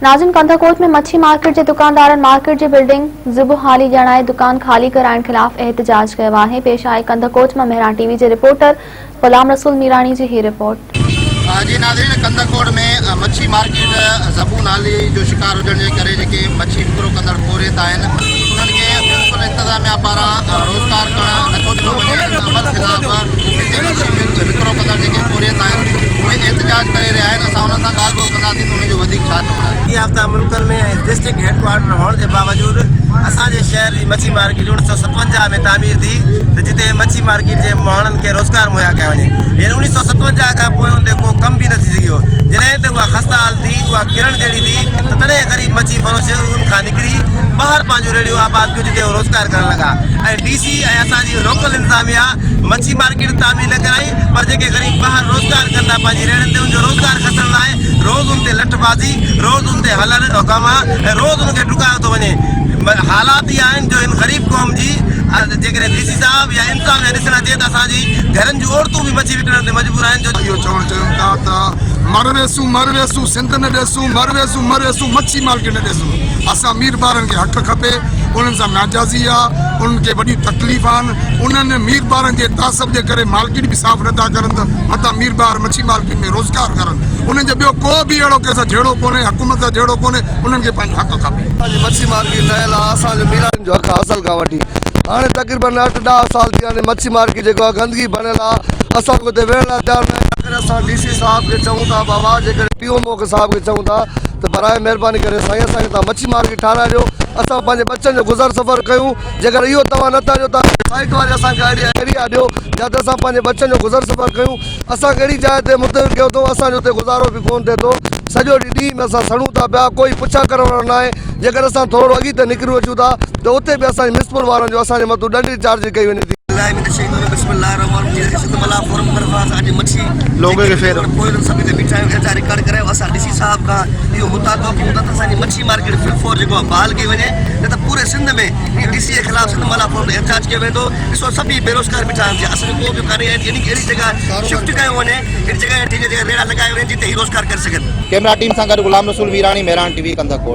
ناظرين ڪنڌڪوٽ ۾ مڇي مارڪيٽ جي دڪاندارن مارڪيٽ جي بلڊنگ زبون حالي ڄاڻائي دڪان خالي ڪرائڻ خلاف احتجاج ڪيو آهي پيش آهي ڪنڌڪوٽ مان مهراڻ ٽي وي جي رپورٽر غلام رسول ميراڻي جي هي رپورٽ. جي ناظرين ڪنڌڪوٽ ۾ مڇي مارڪيٽ زبون حالي جو شڪار هجڻ جي ڪري جيڪي مڇي وڪرو ڪندڙ پورهيت آهن انهن کي بلڪل انتظاميا پاران روزگار ڪرڻ نٿو ڏنو وڃي ان عمل خلاف هتي مڇي وڪرو ڪندڙ جيڪي پورهيت آهن اهي احتجاج ڪري رهيا آهن اسان انهن سان ڳالهه ٻولهه ڪنداسين ته انهن جو وڌيڪ ڇا چوڻ آهي. يافته ملڪن ۾ ۽ ڊسٽرڪٽ هيڊ ڪوارٽر هئڻ جي باوجود اسان جي شهر جي مڇي مارڪيٽ 1957 ۾ تعمير ٿي ته جتي مڇي مارڪيٽ جي ماڻهن کي روزگار مهيا ڪيو وڃي يعني 1957 کان پوء ان تي ڪو ڪم به نه ٿي سگهيو جڏهن ته اها خسته حال ٿي اها ڪرڻ جهڙي ٿي ته تڏهن غريب مڇي فروش ان کان نڪري ٻاهر پنهنجون ريڙهيون آباد ڪيون جتي هو روزگار ڪرڻ لڳا ۽ ڊي سي ۽ اسان جي لوڪل انتظاميا مڇي مارڪيٽ تعمير نه ڪرائي پر جيڪي غريب ٻاهر روزگار ڪن ٿا پنهنجي ريڙهن تي ان جو روزگار کسڻ لاء روز ان تي لٺ بازي روز ان تي هلڙ هنگاما ۽ روز ان کي ڊڪايو ٿو وڃي حالات اهي آهن جو هن غريب قوم جي جيڪڏهن ڊي سي صاحب يا انتظاميا ڏسڻ اچي ته اسان جي گهرن جون عورتون به مڇي وڪڻڻ تي مجبور آهن جو اهو چوڻ چاهيون ٿا ته مر ويسون مر ويسون سنڌ نه ڏيسون مر ويسون مر ويسون مڇي مارڪيٽ نه ڏيسون اسان مير ٻارن کي حق کپي انهن سان ناجازي آ انهن کي وڏيون تڪليف آهن انهن مير ٻارن جي تعصب جي ڪري مارڪيٽ به صاف نٿا ڪرن ته متان مير ٻار مڇي مارڪيٽ ۾ روزگار ڪرن انهن جو ٻيو ڪو به اهڙو ڪنهن سان جهيڙو ڪونهي حڪومت سان جهيڙو ڪونهي انهن کي پنهنجو حق کپي. اسان جي مڇي مارڪيٽ ٺهيل آ اسان جو ميراڻين جو حق آ اصل کان وٺي هاڻي تقريبن اٺ ڏاهه سال ٿي ويا آهن مڇي مارڪيٽ جيڪو آ گندگي بڻيل آ اسان اتي ويهڻ لاء تيار ناهيون آخر اسان ڊي سي صاحب کي چئون ٿا بابا جيڪڏهن پي ايم او کي صاحب کي چئون ٿا ته براء مهرباني ڪري سائين اسان کي توهان مڇي مارڪيٽ ٺاهرائي ڏيو اسان پنهنجي ٻچن جو گذر سفر ڪيون جيڪڏهن اهو توهان نه ٿا ڏيو ته سائيٽ واري اسان کي اهڙي ايريا ڏيو جتي اسان پنهنجي ٻچن جو گذر سفر ڪيون اسان کي اهڙي جاء تي منتقل ڪيو اٿئون اسان جو اتي گذارو به ڪونه ٿئي ٿو سڄو ڏينهن ڏينهن ۾ اسان سڙون ٿا پيا ڪوئي پڇا ڪرڻ وارو ناهي جيڪڏهن اسان ٿورو اڳي نڪري اچون ٿا ته اتي به اسان جي ميونسپل وارن جو اسان جي مٿان ڏنڊي چارجي ڪئي وڃي ٿي. بالله من الشيطان الرجيم بسم الله الرحمن الرحيم جي سنڌ ملاح فورم طرفان اسان اڄ مڇي لوگي کي ڦير پوئلن سڀني تي بيٺا آهيون احتجاج رڪارڊ ڪرايو اسان ڊي سي صاحب کان اهو مطالبو ڪيون ٿا ته اسان جي مڇي مارڪيٽ فل فور جيڪو آهي بحال ڪئي وڃي نه ته پوري سنڌ ۾ ڊي سي جي خلاف سنڌ ملاح فورم تي احتجاج ڪيو ويندو ڏسو سڀ ئي بيروزگار بيٺا آهن اسان جو ڪو به ڪانهي اهڙي جڳهه شفٽ ڪيو وڃي اهڙي جڳهه ٺهي جڳهه ريڙها لڳايا وڃن جتي هي روزگار ڪري سگهن. ڪئميرا ٽيم سان گڏ غلام رسول ميراڻي، مهراڻ ٽي وي، ڪنڌڪوٽ.